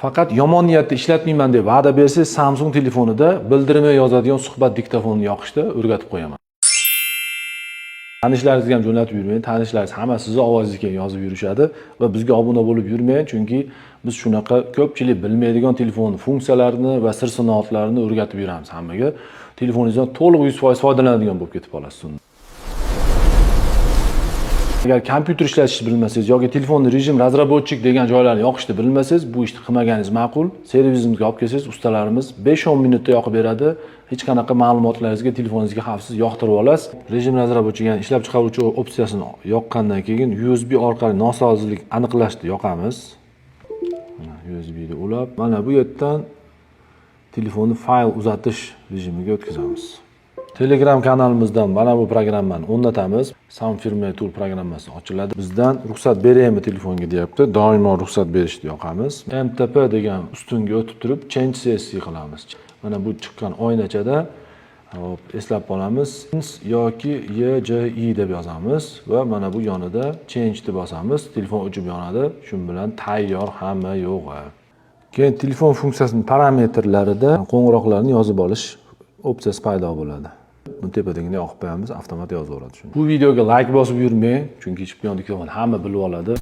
Faqat yomon niyatda ishlatmayman deb va'da bersangiz, Samsung telefonida bildirmay yozadigan suhbat diktofonini yoqishda o'rgatib qo'yaman. Tanishlaringizga ham jo'natib yurmang. Tanishlaringiz hammasi sizni ovozingizga yozib yurishadi va bizga obuna bo'lib yurmang, chunki biz shunaqa ko'pchilik bilmaydigan telefon funksiyalarini va sir sinoatlarini o'rgatib yuramiz hammaga. Telefoningizdan to'liq 100% foydalanadigan bo'lib ketib qolasiz unda. Agar kompyuter ishlatishni bilmasangiz yoki telefonni режим разработчик degan joylarni yoqishni bilmasangiz, bu ishni qilmaganingiz ma'qul. Servisimizga olib kelsangiz, ustalarimiz 5-10 minutda yoqib beradi. Hech qanaqa ma'lumotlaringizga, telefoningizga xavfsiz yoqtirib olasiz. Режим разработчик, ya'ni ishlab chiqaruvchi opsiyasini yoqqandan keyin USB orqali nosozlik aniqlashni yoqamiz. Mana USB ni ulab, mana bu yerdan telefonni fayl uzatish rejimiga o'tkazamiz. Telegram kanalimizdan mana bu programmani o'rnatamiz. Sam Firmware Tool programmasi ochiladi. Bizdan ruxsat beraymi telefonga deyapti. Doimo ruxsat berishni yoqamiz. MTP degan ustunga o'tib turib, Change CSC qilamiz. Mana bu chiqqan oynachada, hop, eslab qolamiz. Yoki YJI deb yozamiz va mana bu yonida Change deb bosamiz. Telefon o'chib yonadi. Shu bilan tayyor hamma yo'g'i. Keyin telefon funksiyasining parametrlarida qo'ng'iroqlarni yozib olish opsiyasi paydo bo'ladi. Buni tepadagini yoqib qo'yamiz, avtomat yozaveradi shuni. Bu videoga like bosib yurmang, chunki shpion diktofon hamma bilib oladi.